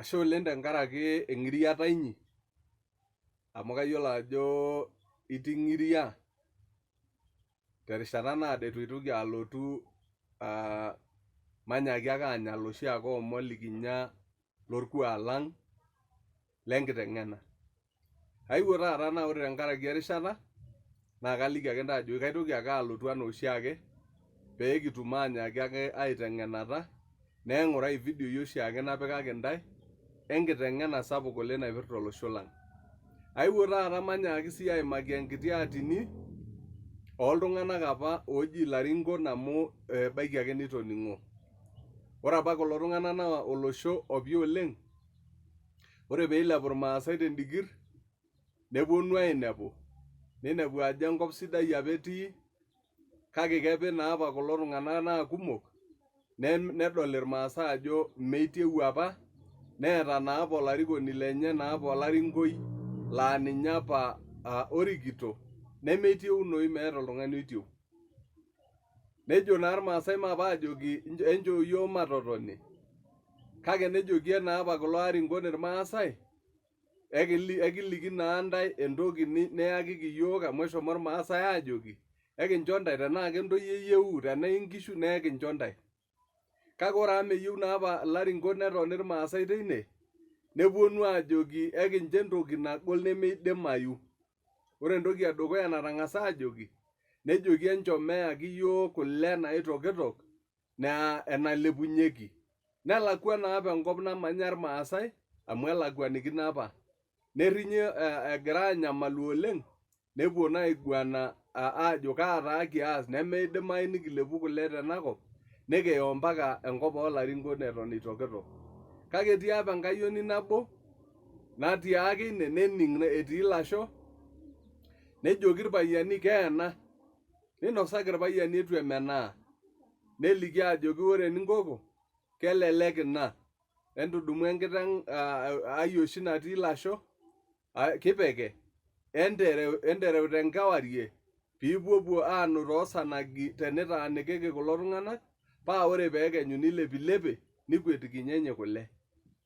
Ashe oleng tenkaraki eng'iriata inyi amu kayiolo ajo iting'iria terishata naado eitu aitoki alotu manyaaki ake anya iloshi ake omon likinya lorkuak lang lenkiteng'ena. Aewuo taata naa ore tenkaraki erishata naa kaliki ake intae ajoki kaitoki ake alotu anaa oshiake pee kitum anyaaki ake aiteng'enata neng'urai ividioi oshiake napikaki intae enkiteng'ena sapuk oleng naipirta olosho lang. Aewuo taata manyaaki sii aimaki enkiti atini oltung'anak apa ooji ilaringon amu ebaiki ake nitoning'o. Ore apa kulo tung'anak naa olosho opi oleng. Ore peilepu irmaasai tendikir neponu ainepu, ninepu ajo enkop sidai apa etii kake kepi naa apa kulo tung'anak naa kumok nedol irmaasai ajo meitieu apa neeta naa apa olarikoni lenye naa apa olarinkoi laa ninye apa orikito nemeitieunoyu meeta oltung'ani oitieu. Nejo naa irmaasai maape aajoki enchoo iyiook matotoni kake nejoki naa apa kulo arinkon irmaasai ekiliki naa ntae entoki niyakiki iyiook amu eshomo irmaasai aajoki ekincho ntae tenaa kentoyie iyieu tenaa inkishu naa ekincho ntae. Kake ore amu meyieu naa apa ilarinkon netoni irmaasai teine nepuonu aajoki ekincho entoki nagol nemeidimayu. Ore entoki edukuya natang'asa aajoki nejoki enchom eyaki iyiook kule naitokitok naa enalepunyeki. Nelakua naa apa enkop namanya irmaasai amu elakuanikino apa. Nerrinyi egira aanyamalu oleng nepuo naa aiguana aajo kaa taa kias nemeidimayu nikilepu kule tenakop nikiya ompaka enkop oolaringon eton itokitok. Kake etii apa enkayioni nabo natii ake ine nening etii ilasho nejoki irpayiani keena ninosaki irpayiani eitu emenaa neliki ajoki ore eninkoko kelelek ina entudumu enkiteng ai oshi natii ilasho kipeke entereu tenkewarie piipuopuo aanu toosanagi tenitaanikiki kulo tung'anak paa ore peekenyu nilepilepi nikwetikinyenye kule.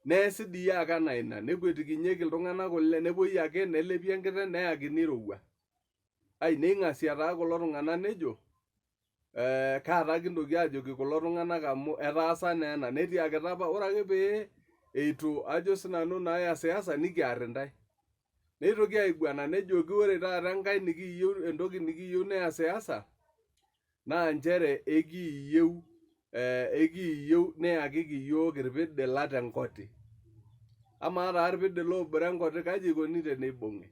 Neesi dii ake anaa ina nekwetikinyeki iltung'anak kule nepuoi ake nelepi enkiteng neyakini irowua. Ai neing'asia taa kulo tung'anak nejo kaa taa kintoki aajoki kulo tung'anak amu etaasa naa ena netiakita apa ore ake pee eitu ajo sinanu naa iyasiyasa nikiarr intae. Neitoki aiguana nejoki ore taata enkae nikiyieu entoki nikiyieu niyasiyasa naa nchere ekiiyieu ekiiyieu niyakiki iyiook irpidila tenkoti. Amaa taa irpidila oobore enkoti kaji eikoni teneibung'i?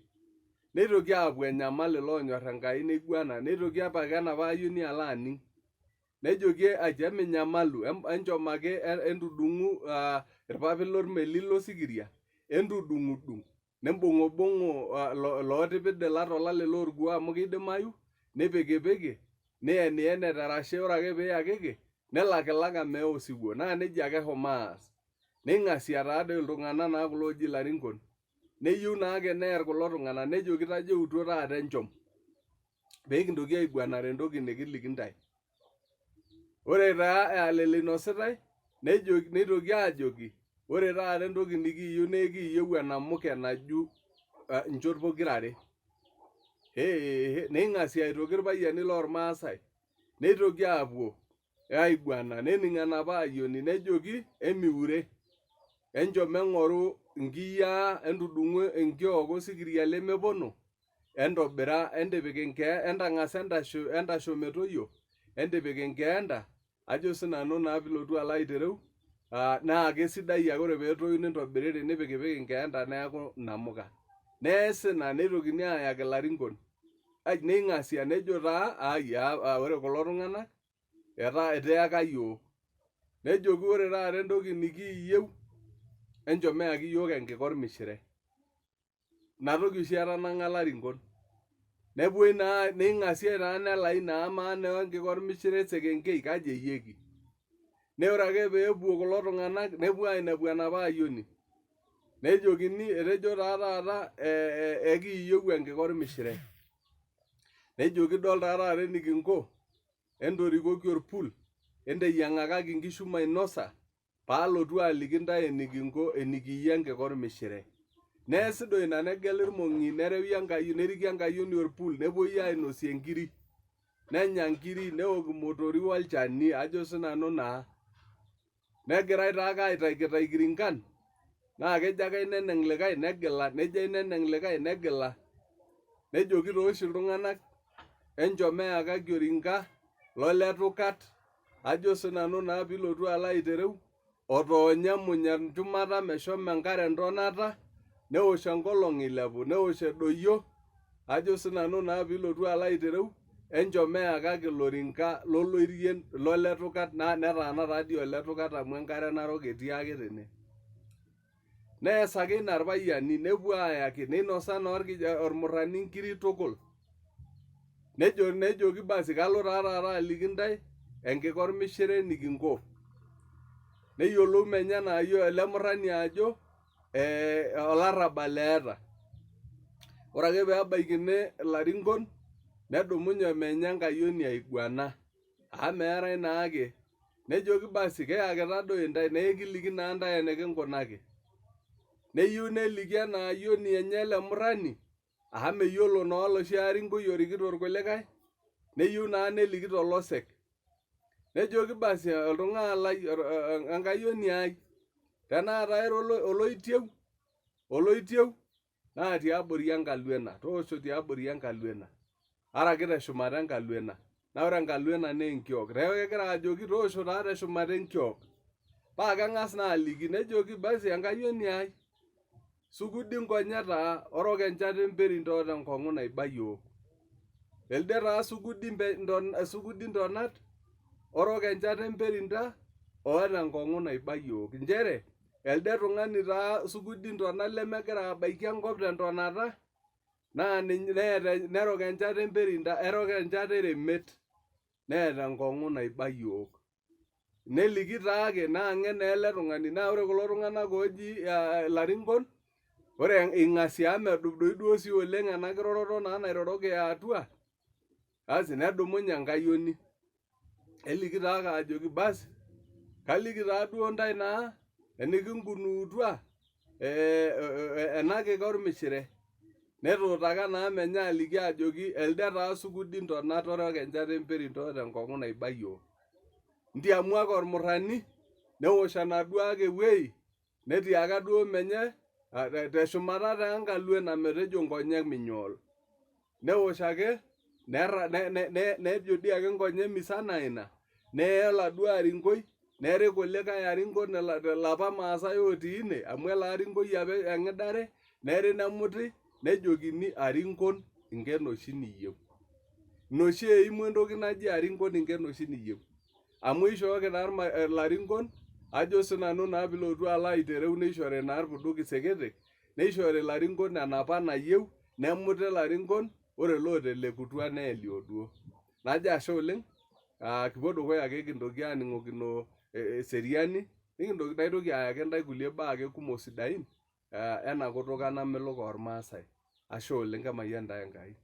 Neitoki aapuo enyamal iloonyor Enkai neiguana neitoki apake enapa ayioni alo aning. Nejoki aji eminyamalu enchom ake entudung'u irpapit lormeli losikiria entudung'udung' nimbung'ubung'u lootipidila tolale lorkuo amu keidimayu nipikipiki niyeniyene terashe ore ake piiyakiki nilakilaka meewa osiwuo. Naa nejia ake eshomo aas. Neing'asia taadoi iltung'anak naa kulo ooji ilarinkon neyieu naake neer kulo tung'anak nejoki tajeutuo taata enchom pee kintoki aiguanare entoki nikiliki intae. Ore taa aa lelo einositae nejo neitoki aajoki ore taata entoki nikiiyieu naa ekiiyieu enamuke naju inchot pokirare. Hehe neing'asia aitoki irpayiani lormaasai neitoki aapuo aiguana nening enapa ayioni nejoki emiure enchom eng'oru inkiyiaa entudung'u enkiok osikiria lemepono entobira entipik entang'asa entasho metoyio entipik inkeenta ajo sinanu naa pilotu alo aitereu naa kesidai ake ore peetoyu nintobiriri nipikipiki inkeenta neeku inamuka. Neesi ina neitokini ayaki ilarinkon neing'asia nejo taa ai ore kulo tung'anak etaa etiaka iyiook. Nejoki ore taata entoki nikiiyieu enchom eyaki iyiook enkika ormishire. Ina toki oshi etanang'a ilarinkon. Nepuoi naa neing'asiai taa nelai naa amaa naa enkika ormishire esekenkei kaji eyieki. Naa ore ake peepuo kulo tung'anak nepuo ainepu enapa ayioni. Nejokini etejo taa taata ekiiyieu enkika ormishire. Nejoki idol taa taata enikinko entorikoki orpul enteyiang'akaki inkishu mainosa. Paalotu aliki intae enikinko enikiyia enkika ormishire. Neesi doi ina negeli irmong'i nerewi enkayioni neriki enkayioni orpul nepuoi ainosie inkiri. Nenya inkiri neok imotori olchani ajo sinanu naa. Negirai taake aitaikitaiki irinkan naa kejo ake aineneng likae negila nejo aineneng likae negila. Nejoki too oshi iltung'anak enchom eyakaki orinka loletukat ajo sinanu naa piilotu alo aitereu otoonyo emuny enchumata meshomo enkare entonata newosh enkolong ilepu newosh edoyio ajo sinanu naa piilotu alo aitereu enchom eyakaki ilo rinka loloirien loletukat naa netaana taa dii oletukat amu enkare narok etii ake tene. Nees ake ina irpayiani nepuo aayaki neinosa naa ormurrani inkiri tukul. Nejo nejoki basi kalo taa taata aliki intae enkika ormishire enikinko. Neyiolou menye ena ele murrani ajo olarrabal eeta. Ore ake pee ebaikini ilarinkon nedumunye menye enkayioni aiguana amu meetae naake. Nejoki basi kiyakita doi intae naa ekiliki naa intae enikinkunaki. Neyieu neliki ena ayioni enye ele murrani amu meyiolo naa oloshi arinkoi orikito irkulikae neyieu naa neliki tolosek. Nejoki basi oltung'ani lai enkayioni ai tenaa ira oloitieu oloitieu naa tiabori enkaluena toosho tiabori enkaluena araki teshumata enkaluena naa ore enkaluena naa enkiok neeku kegira ajoki toosho taa teshumata enkiok paa keng'as naa aliki nejoki basi enkayioni ai sukudi nkonyek taa orok enchata emperin oota enkong'u naiba yiok elde taa sukudi sukudi ntonat orok enchata emperinta oota enkong'u naiba yiok nchere elde tung'ani taa sukudi ntonat lemegira abaiki enkop tentonata naa neeta nerok enchata emperinta erok enchata eremet neeta enkong'u naiba yiok. Neliki taake naa ng'en naa ele tung'ani naa ore kulo tung'anak ooji ilarinkon ore ing'asia amu medup doi duo sii oleng ena kiroroto naa nairoroki e atua asi nedumunye enkayioni neliki taake ajoki basi kaliki taaduo intae naa enikinkunuutua ena kika ormishire netuutaka naa menye aliki ajoki elde taa sukudi ntonat orok enchata emperito oota enkong'u naiba yiok. Ntiamu ake ormurrani newosh enaduo ake wuei netiaka duo menye teshumata taa enkaluena metejo nkonyek minyool. Newosh ake nejo dii ake nkonyek misana ina neye oladuo arinkoi nerik kulikae arinkon lapa maasai otii ine amu ele arinkoi apa eng'idare neri nemuti nejokini arinkon inken oshi niyieu. Ina oshi eimu entoki naji arinkon inken oshi niyieu. Amu eishooki taa ilarinkon ajo sinanu naa piilotu alo aitereu neishori naa irpuduki sikitik neishori ilarinkon enapa nayieu nemuti ilarinkon ore ilootelekutua neeli oduo. Najo ashe oleng kipuo dukuya ake kintoki aaning'okino eseriani nikintoki naitoki ayaki intae kulie baa ake kumok sidain ena kutuk ang namelok ormaasai. Ashe oleng kemayian intae Enkai.